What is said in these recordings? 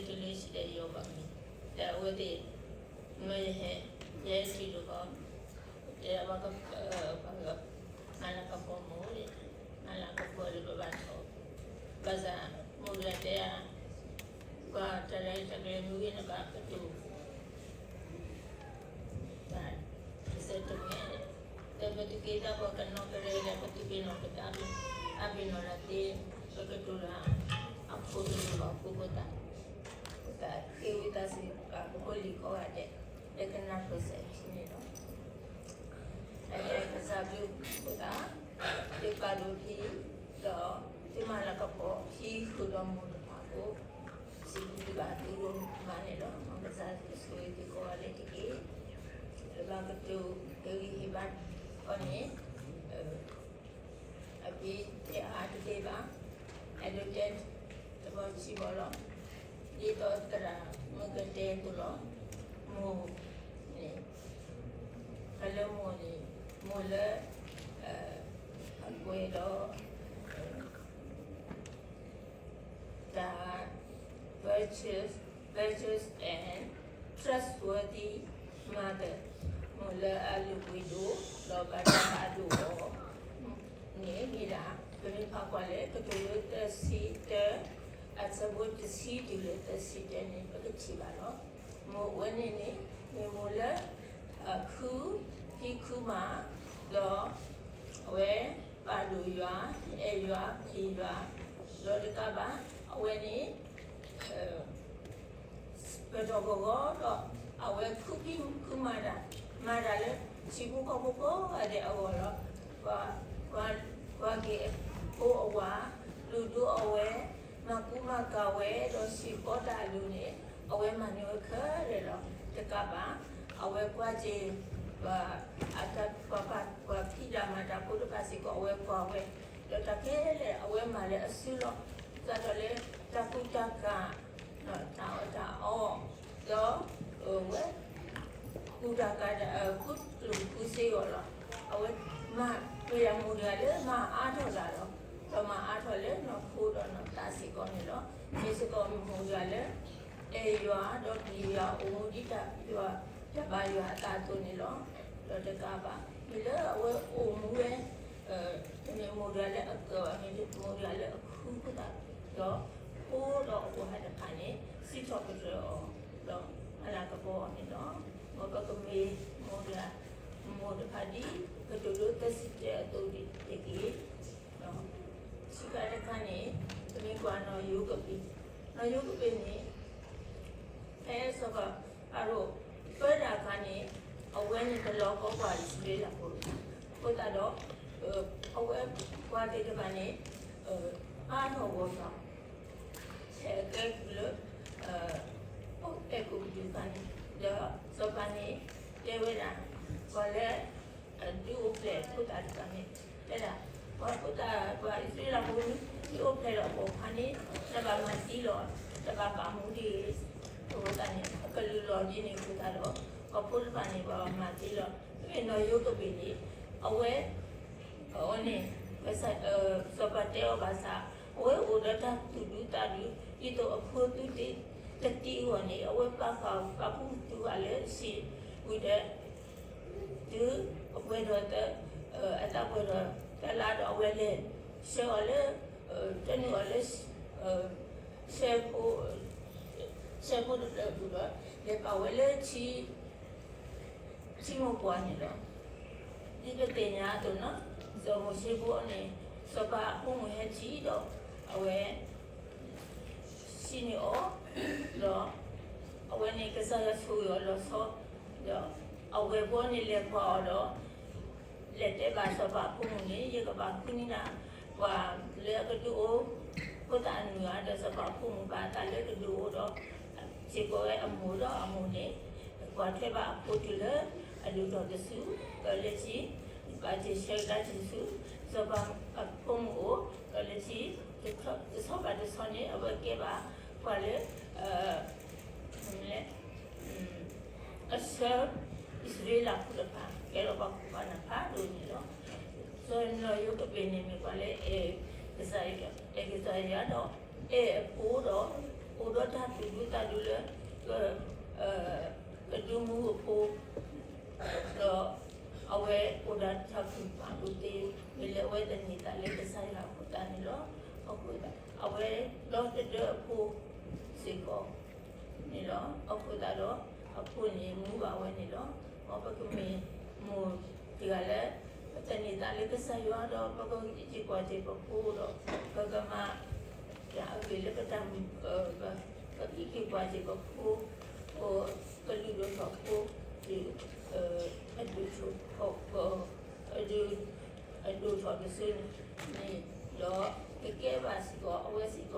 တလၢဆံဒီးယီၤဘၣ်မံၤ, ဒီးအဝဲသ့ၣ် မၢယဟဲ, ယဟဲတုၤတခီ, တဲဘၣ်, မၤလၤကပီၤမိၢ်, မၤလၤကပီၤလၢပဘၣ်ထီၣ်, ဘၣ်ဆၣ် မိၢ်တဂၤတဲဧါ, ပှၤတၢ်လၢတၢ်ကလဲၤမုၢ်ဂ့ၤန့ၣ်ဘၣ်ကတိၤ တစဲးတမှဲ, ဒီးပသုးက့သးပှၢ်ကနီၣ်ကရဲဒီး ပသုးက့နီၣ်ကသး, အဘ့ၣ်နီၣ်တၢ်သ့, ပကတိၤတၢ်, အခိၣ်တလိၣ်ဘၣ်အဃိသတး, သးသ့ဝံသးစူၤ ပဖိလံၤကိးဂၤဒဲး လၢကနၢ်ပၢၢ်စဲးခံန့ၣ်လီၤ. အကစၢ်ဘျုးအဃိသတး, သုပာ်ဒိၣ်ဖဲ, ဒီးသုမၤလၤကပီၤ ဟံးဃုာ်ဒီးမိၢ်တဖၣ်အဃိ, စံးဘျုးဘၣ်သုဒိၣ်မးန့ၣ်လီၤ. မ်ကစၢ်ယွၤဆိၣ်ဂ့ၤသုကိးဂၤဒဲးတက့ၢ်. လၢဘၣ်ကတိၤဟ့ၣ်ဂံၢ်ဟ့ၣ်ဘါအီၤန့ၣ်, အဘံတဲအါတသ့ဘၣ်, အဲၣ်ဒိးတဲတဘီဆံးဘီလီၤ. ဒ်သိးသရၣ်မုၣ်ကတဲအသိးလီၤ. မိၢ်န့ၣ်, ဖဲလၢမိၢ်န့ၣ်, မိၢ်လၢ အကွဲးဒီး တၢ် virtuous, virtuous and trustworthy mother, မိၢ်လၢအလုၢ်ပှ့ၤဒိၣ်, ဒီးဘၣ်တၢ်အဒိၣ်အီၤန့ၣ်မ့ၢ်ဒၣ်, ပမ့ၢ်ဖးကွၢ်လၢကတိၤဒိသၢဆံတၢ, အဆၢဖိတဆံတုၤလၢသၢဆံတၢန့ၣ် ပကထံၣ်ဘၣ်လီၤ. မိၢ်ဝဲန့ၣ်န့ၣ် မ့ၢ်မိၢ်လၢ ခု, ဖံးခုမၤ, ဒီး အဝဲပာ်ဒိၣ်ယွၤ, အဲၣ်ယွၤ, ပျံၤယွၤ, ဒီးတကးဘၣ် အဝဲန့ၣ် ပဒီၣ်ကဝီၤဒီး အဝဲခုဖံးခုမၤတၢ်, မၤတၢ်လၢထံဖိကီၢ်ဖိကိးဂၤဒဲးအဂီၢ်လီၤ. ပှၤ, ပှၤက့ၤအဖိအဝၤ, လုၢ်ဒိအဝဲ, မၤကူမၤကၤဝဲ, ဒီးစ့ၢ်ကီးတၢ်အလိၤန့ၣ် အဝဲမၤန့ၢ်ဝဲခဲလၢာ်လီၤ. တကးဘၣ် အဝဲကွၢ်က့ၤ ပှၤ, ပှၤဖံးတၢ်မၤတၢ်ဖိတဖၣ်စ့ၢ်ကီး အဝဲကွၢ်ဝဲ, ဒီးတၢ်ခဲလၢာ်အဝဲမၤလၢအစုလီၢ်, စးထီၣ်လၢတၢ်ကူတၢ်ကၤ, တၢ်အီၣ်တၢ်အီ, ဒီး ဝဲ ကူတၢ်ကၤ, ကူကျိၣ်ကူစ့အဂီၢ်လီၤ. အဝဲမၤ, မ့ၢ်ဒၣ်မိၢ်တဂၤလၢမၤအါထီၣ်တၢ်လီၤ. ဒီးမၤအါထီၣ်လၢနီၢ်ခိဒီးနီၢ်သးစ့ၢ်ကီးန့ၣ်လီၤ. မ့ၢ်စ့ၢ်ကီးမိၢ်တဂၤလၢ အဲၣ်ယွၤဒီးပျံၤယွၤ အိၣ်မူဒ်တၢ်ယွၤ, တၢ်ဘၣ်ယွၤအသးအသိးန့ၣ်လီၤ. ဒီးတကးဘၣ် မ့ၢ်လၢအဝဲအိၣ်မူဝဲ မ့ၢ်မိၢ်တဂၤလၢအကၢၣ်ဘၣ်, မ့ၢ်မိၢ်တဂၤလၢအခုအဃိသတး, ဒီးဖိဒီးအဖိဟဲတဖၣ်န့ၣ် စံးထီၣ်ပတြၢၤအီၤ, ဒီးမၤလၤကပီၤအီၤန့ၣ်လီၤ. မ်ပကမ့ၢ်မိၢ်တဂၤ, မိၢ်တဖၣ်ဒ်ကတိၤဒိသၢဆံတၢအသိးတက့ၢ်. ဆံးခါတခါန့ၣ် ပမ့ၢ်ကွၢ်နီၢ်ယိၤကပ့ၤ, နီၢ်ယိၤကပ့ၤန့ၣ် ဖဲစီၤပၤဖၤရိၤပၢတၢ်အခါန့ၣ် အဝဲန့ၣ်တလီၤကီပှၤအံၣ်စရ့လးဖိ, အဃိသတးဒီး အဝဲပှၤသ့ၣ်တဖၣ်န့ၣ် အါထီၣ်ဂီၢ်ထီၣ် ဖဲအကဲကုၢ်လၢ အဲၤကူပတူးအခါန့ၣ်, ဒီးစီၤပၤန့ၣ် တဲဝဲဒၣ် ပှၤလၢ ဒုးအိၣ်ဖျဲၣ်ဖိသၣ်တဖၣ်န့ၣ် တဲဒၣ် ပှၤဖိသၣ် ပှၤအံၣ်စရ့လးဖိ ဒုးအိၣ်ဖျဲၣ်ဒီးအပိာ်ခွါန့ၣ် တဘၣ်မၤသံလီၤ, တဘၣ်ပာ်မူဒံး, အဃိသတးန့ၣ် အကလုၢ်လီၤဒ်န့ၣ်အဃိသတးဒီး ပှၤဖိတဖၣ်န့ၣ် ပှၤမၤသံလီၤ. မ့မ့ၢ်နီၢ်ယိၤကပ့ၤန့ၣ် အဝဲ အဝဲန့ၣ် စီၤပၤတဲအီၤဘၣ်ဆၣ် အဝဲအိၣ်ဒီးတၢ်သူၣ်ဒူသးဒူ ဒ်သိးအဖိသူတသံအဂီၢ်န့ၣ် အဝဲပာ်ဃာ်ပာ်ဖှိၣ်သူၣ်ဃာ်လၢစံးဝံၤဒီး တုၤအပှဲၤဒီး အသးပှဲၤဒီးတလါဒီး အဝဲလဲၤဆှၢအီၤလၢ တနုာ်အီၤလၢ ဆှၢဖိ ဆှၢဖိတဖျၢၣ်အပူၤဒီး လဲၤပာ်ဝဲလၢထံ ထံမိၢ်ပှၢ်န့ၣ်လီၤ. ဒ်ပသ့ၣ်ညါအသိးနီၤ စီၤမိၤၡ့ဖိန့ၣ် စီၤပၤအဖိမုၣ်ဟဲထံၣ်ဒီး အဝဲ စံးန့ၢ်အီၤ ဒီး အဝဲန့ၣ်ကစၢ်ယွၤဆိၣ်ဂ့ၤအီၤလီၤဆီ ဒီးအဝဲၢ်ဖိန့ၣ်လဲၤကွၢ်အီၤဒီး လဲၤတဲဘၣ်စီၤပၤအဖိမုၣ်န့ၣ် ယကဘၣ်ဃုန့ၢ်နၤ ပှၤလၢအကဒုးအိၣ် ဖိသၣ်အနုၢ်ဧါ ဒီးစီၤပၤအဖိမုၣ်ဘၣ်အသးလၢကဒုးအိၣ်ဒီး စ့ၢ်ကီးဝဲအမိၢ်ဒီးအမိၢ်န့ၣ် ကွၢ်ထွဲဘၣ်အဖိတုၤလၢအဒိၣ်ထီၣ်တစု ဒီးလၢခံ ဘၣ်တ့ၢ်ဆှၢကဒါတစု စီၤပၤအဖိမုၣ်အိၣ် ဒီးလၢခံ တဆီဘၣ်တဆီန့ၣ် အဝဲကဲဘၣ်ပှၤလၢ အဆၢအံၣ်စရ့လးဖိတဖၣ် ကဲထီၣ်ပှၤကူၣ်ဘၣ်နၢ်ဖးဒိၣ်န့ၣ်လီၤ. စီၤနီၢ်ယိၤကပ့ၤန့ၣ်မ့ၢ်ပှၤလၢ အဲၣ်ကစၢ်ယွၤဒီး အဲၣ်အဖိဒီး အိၣ်ဒီးတၢ်သူၣ်ဒူသး ကဒုးမူအဖိ, ဒီးအဝဲအိၣ်ဒီးတၢ်ကူၣ်ဘၣ်ကူၣ်သ့, မ့ၢ်လၢအဝဲသန့ၤသးလၢကစၢ်ယွၤအဃိသတးန့ၣ်လီၤ. အဃိသတး အဝဲဒီသဒၢအဖိစ့ၢ်ကီးန့ၣ်လီၤ. အဃိသတးဒီး အဖိန့ၣ်မူဘၣ်ဝဲန့ၣ်လီၤ. မ်ပကမ့ၢ်မိၢ်တဂၤလၢ ပသန့ၤသးလၢကစၢ်ယွၤဒီး ပကအံးက့ၤကွၢ်က့ၤပဖိဒီး ပကမၤ တၢ်အဂ့ၢ်လၢပတၢ်မုၢ်, ပကအံးက့ၤကွၢ်က့ၤပဖိ, ပကလုၢ်ဒိၣ်ထီၣ်ဖိ, အဒိၣ်ထီၣ်, အဒိၣ်ထီၣ်ကစၢ်န့ၣ်, ဒီးကကဲဘၣ်စ့ၢ်ကီး အဝဲစ့ၢ်ကီး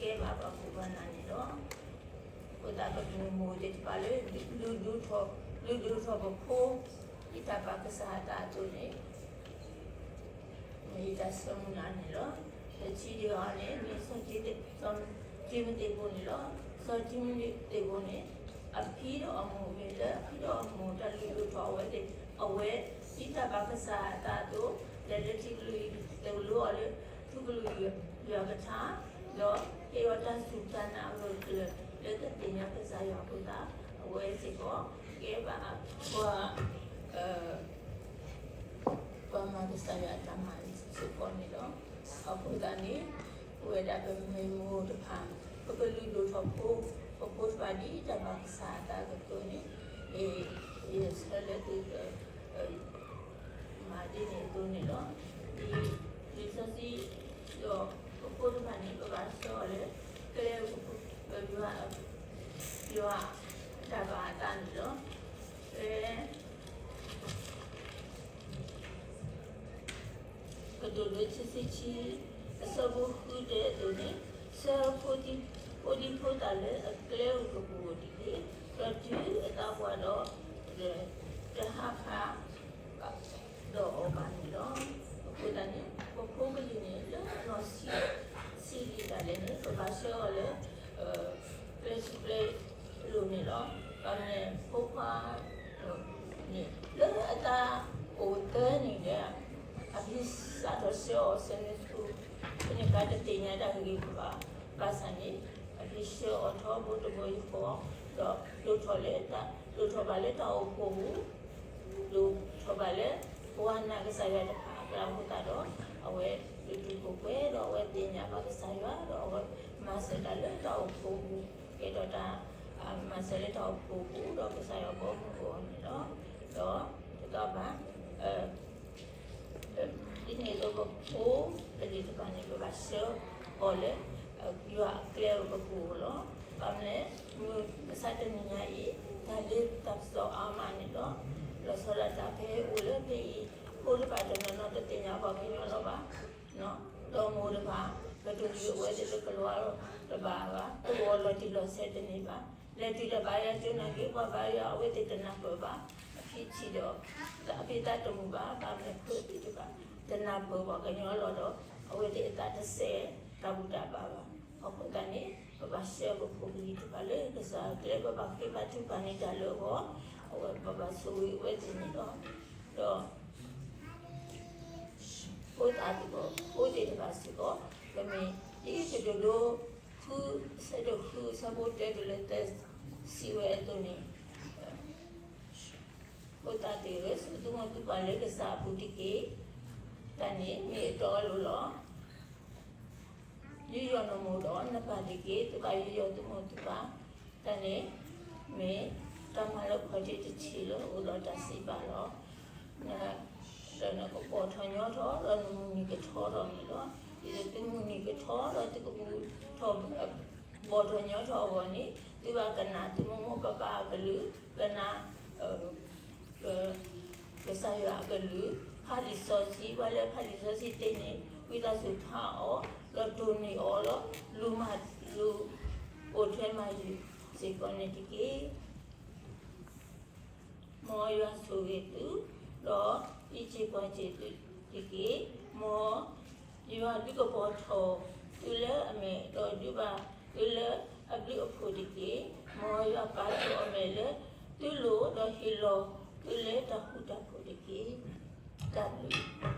ကဲဘၣ်ပှၤခိၣ်ပှၤနၢ်န့ၣ်လီၤ. အဃိသတး ပကမ့ၢ်မိၢ်သ့ၣ်တဖၣ်လၢ လုၢ်ဒိၣ်ထီၣ်, လုၢ်ဒိၣ်ထီၣ်ပဖိ ဒ်တၢ်ဘၣ်ကစၢ်အသးအသိးန့ၣ် မ့ၢ်ယတၢ်ဆၢမုၢ်လၢ်န့ၣ်လီၤ. တထံၣ်တဂၤန့ၣ် မ့ၢ်စီၤတံၤမသ့းဖိန့ၣ်လီၤ. စီၤတံၤမသ့းဖိန့ၣ် အဖံဒီးအမိၢ်မ့ၢ်လၢ အဖံဒီးအမိၢ်တၢ်လုၢ်ဒိၣ်ထီၣ်အဝဲသ့ၣ်, အဝဲ ဒ်တၢ်ဘၣ်ကစၢ်အသးအသိး, လဲၤလၢထံကလုာ် တလိအီၤလၢ ထံကလုာ်ယွၤကထါ, ဒီးဟ့ၣ်အီၤတၢ်စူၢ်တၢ်နာ်အဂၢၢ်ကျၢၤ လၢကသ့ၣ်ညါကစၢ်ယွၤအဃိသတး အဝဲစ့ၢ်ကီး ကဲဘၣ်ပှၤ ပှၤမၤကစၢ်ယွၤအတၢ်မၤစ့ၢ်ကီးန့ၣ်လီၤ. အဃိသတးန့ၣ် ပဝဲဒၣ်ပမ့ၢ်မိၢ်တဖၣ် ပကလုၢ်ဒိၣ်ထီၣ်ဖိ, ပဖိတဖၣ်ဒ်တၢ်ဘၣ်ကစၢ်အသးအသိးန့ၣ်, ယဆၢလၢသု မၤဒ်န့ၣ်အသိးန့ၣ်လီၤ. ဒ်လံာ်စီဆှံ ဒီးပဖိတဖၣ်န့ၣ် ပဘၣ်ဆှၢအီၤလၢ ကျဲ ယွၤ ယွၤတၢ်ဘၣ်အသးန့ၣ်လီၤ. ကတိၤဒိ ခံဆံခံ အဆၢဖိဃုတဲအသိးန့ၣ်, ဆှၢဖိဒံဖိသၣ်လၢ အကျဲဧိၤကပူၤဧိၤတက့ၢ်. ဒီးတုၤအသးပှၢ်ဒီး တဟးဖး ဒီးအီၤဘၣ်န့ၣ်လီၤ. အဃိသတးန့ၣ် ပဖိကလုာ်န့ၣ် လၢအနီၢ်ဆံး ဆံးဒံးဒၣ်လဲာ်န့ၣ် ပဘၣ်ဆှၢအီၤလၢ ကျဲဆူကျဲလိၤန့ၣ်လီၤ. ဘၣ်မနုၤလဲၣ် ဖိခွါ န့ၣ် လၢအသးအိၣ်သၢနံၣ်န့ၣ် အဖံစးထီၣ်ဆှၢအီၤ Sunday school ဖဲန့ၣ်အခါ တသ့ၣ်ညါတၢ်ဂ့ၢ်ဂ့ၢ်ဘၣ်ဘၣ်ဆၣ်န့ၣ် အဖံဆှၢအီၤထီဘိတဘိယူၢ်ဃီ ဒီးဒိၣ်ထီၣ်လၢ ဒိၣ်ထီၣ်ဘၣ်လၢတၢ်အိၣ်ဖှိၣ်ပူၤ ဒိၣ်ထီၣ်ဘၣ်လၢ ပှၤနာ်ကစၢ်ယွၤတဖၣ်အကျါအဃိသတးဒီး အဝဲလုၢ်ဒိၣ်ပှ့ၤပှဲၤဒီးအဝဲသ့ၣ်ညါဘၣ်ကစၢ်ယွၤ ဒီးအဝဲမၤစၢၤတၢ်လၢတၢ်အိၣ်ဖှိၣ်ပူၤ ကဲထီၣ်တၢ် မၤစၢၤလၢတၢ်အိၣ်ဖှိၣ်ပူၤ ဒီးကစၢ်ယွၤဘီမုၢ်အီၤန့ၣ်လီၤ. ဒီးတကးဘၣ် ဒ်န့ၣ်အသိးပဖိသ့ၣ်တဖၣ်န့ၣ် ပဘၣ်ဆှၢအီၤလၢ ယွၤအကျဲဧိၤကပူၤဧိၤလီၤ. ဘၣ်မနုၤလဲၣ် မုၢ်မဆါတနံၤညါအံၤ တၢ်လ့တၢ်ပစီၤအါမးန့ၣ်လီၤ. လီၤဆီဒၣ်တၢ်ဖဲအိၣ်လၢဖဲအံၤ ဖိတဖၣ်တနီၤနီၤတသ့ၣ်ညါပှၤကညီလီၤဘၣ်. ဒီးမိၢ်တဖၣ် ကတိၤဒုးအဝဲသ့ၣ်လၢကလီၤတဘၣ်ဘၣ်, တအိၣ်လီၤတံၢ်လီၤဆဲးတန့ၢ်ဘၣ်. လဲၤတုၤတဘၣ်ယၤကၠိနာ်က့ၤ ပှၤဘါယွၤအဝဲသ့ၣ်တနၢ်ပၢၢ်ဘၣ်. အဖံထံၣ်ဒီး အဖံသးတမုာ်ဘၣ်, ဘၣ်မနုၤဖိသ့ၣ်တဖၣ် တနၢ်ပၢၢ်ပှၤကညီလီၤဒီး အဝဲသ့ၣ်အသးတစဲးတၢ်ဘူၣ်တၢ်ဘါဘၣ်. အဃိသတးန့ၣ် ပဘၣ်ဆှၢပဖိပလံၤတဖၣ်လၢကစၢ်အကျဲ ပဘၣ်ဃ့ဘါထုကဖၣ်န့ၢ်တၢ်လၢအဂီၢ်, အဝဲပဘၣ်ဆိၣ်ဂ့ၤအဝဲသ့ၣ်န့ၣ်လီၤ. ဒီး ဖိသၣ်သ့ၣ်တဖၣ်စ့ၢ်ကီး ပမ့ၢ်ဒ်ကတိၤဒိ ဃု ဆၢဒိၣ်ဃု ဆၢဖိတၢတုၤလၢသၢ စံးဝဲအသိးန့ၣ်, ဖိသၣ်သ့ၣ်ဧၢ, ဆိကမိၣ်သုပှၤလၢကစၢ်အပူၤတက့ၢ်. တၢ်န့ၣ်မ့ၢ်အတီအလိၤလီၤ. ယူးယီၣ်နမိၢ်ဒီးနပၢ်တက့ၢ်. သုဘၣ်ယူးယီၣ်သုမိၢ်သုပၢ်. တၢ်န့ၣ်မ့ၢ်တၢ်မၤလၢခီၣ်ထံးတထံၣ်လၢအိၣ်ဒီးတၢ်စံးဘၣ်လီၤ. ဒီးနကဘီၣ်ထီၣ်ညီထီၣ် ဒီးနမုၢ်နံၤကထီထီၣ်န့ၣ်လီၤ. ဒ်သိးသုမုၢ်နံၤကထီဒီးသုကဘီၣ်ထီၣ်ညီထီၣ်အဂီၢ်န့ၣ် သုဘၣ်ကနၣ်သုမိၢ်မိၢ်ပၢ်ပၢ်အကလုၢ်, ကနၣ် ကစၢ်ယွၤအကလုၢ်, ဖးလံာ်စီဆှံ, ပှၤလၢဖးလံာ်စီဆှံသ့န့ၣ် ဝံသးစူၤဖးအီၤ, ဒီးတိၢ်န့ၢ်အီၤလီၤ. လူၤမၤ, လူၤအိၣ်ထွဲမၤယုာ်စ့ၢ်ကီးန့ၣ်တက့ၢ်. မ်ယွၤဆိၣ်ဂ့ၤသု, ဒီးအံးက့ၤကွၢ်က့ၤသုတက့ၢ်. မ်ယွၤဒုးကပီၤထီၣ်သုလၢအမဲာ်, ဒီးဒုးဘၣ်သုလၢအဘျုးအဖှိၣ်တက့ၢ်. မ်ယွၤပာ်ထီၣ်အမဲာ်လၢသုလိၤ, ဒီးဟ့ၣ်လီၤသုလၢတၢ်ဃူတၢ်ဖိးတက့ၢ်. တၢ်ဘျုး